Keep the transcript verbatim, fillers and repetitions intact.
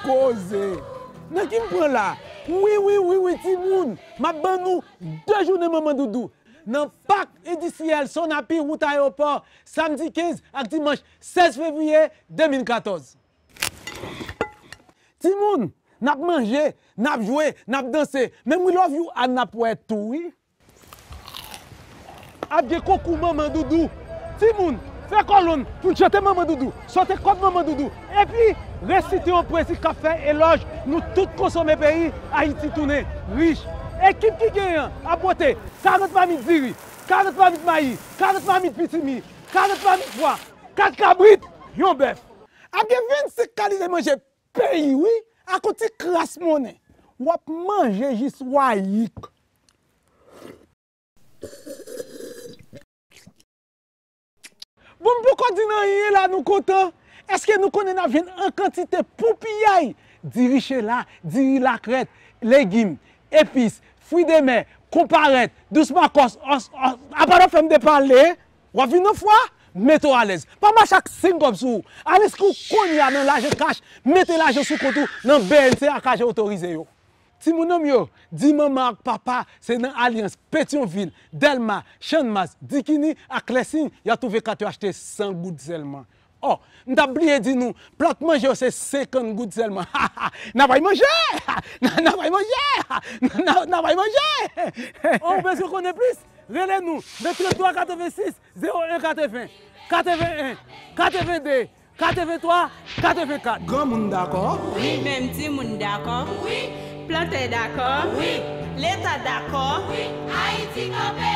Poze. Nan ki m pran la? Wi, wi, wi, wi, timoun. M ap ban nou de jounen manman doudou. Nan pak endistriyèl Sonapi, wout ayewopò, samdi kenz ak dimanch sèz fevriye de mil katòz. Timoun, n ap manje, n ap jwe, n ap danse. Men We Love You a n ap wè tou, wi. Ap gen konkou manman doudou. Timoun, fè kòlonn pou n chante manman doudou, sote kòd manman doudou, epi resite yon pwezi k ap fè elòj nou tout konsome peyi Ayiti tounen rich. Ekip ki genyen an ap pote karant mamit diri, karant mamit mayi, karant mamit pitimi, karant mamit pwa, kat kabrit, yon bèf. Ap gen vennsenk kalite manje peyi, wi, ak yon ti kras monnen. W ap manje jis w a yik. Bon, m poko di n anyen la, nou kontan. Èske nou konnen n ap jwenn an kantite pou piyay? Diri chela, diri lakrèt, legim, epis, fwi de mè, konparèt, dous makòs, òs, òs, apa w fè m depale? W ap vin yon fwa? Mete w alèz. Pa mache ak senk kòb sou ou. Al enskri w kounye a nan Lajan Kach, mete lajan sou kont ou nan B N C ak ajan otorize yo. Timoun an m yo, di manman ak papa se nan Alyans, Petyonvil, Dèlma, Channmas, Dikini ak Lèsiny y ap twouve kat yo achte san goud sèlman. Ò, m t ap bliye di nou, plat manje yo se senkant goud sèlman. N ap al manje! N ap al manje! N ap al manje! Ò, ou bezwen konnen plis? Rele nou nan trannntwa katrevensis zewo en katreven, katreven en, katrevende, katreventwa, katrevenkat. Granmoun dakò? Wi. Menm timoun dakò? Wi. Plantè dakò? Wi. Leta dakò? Wi. Ayiti kanpe!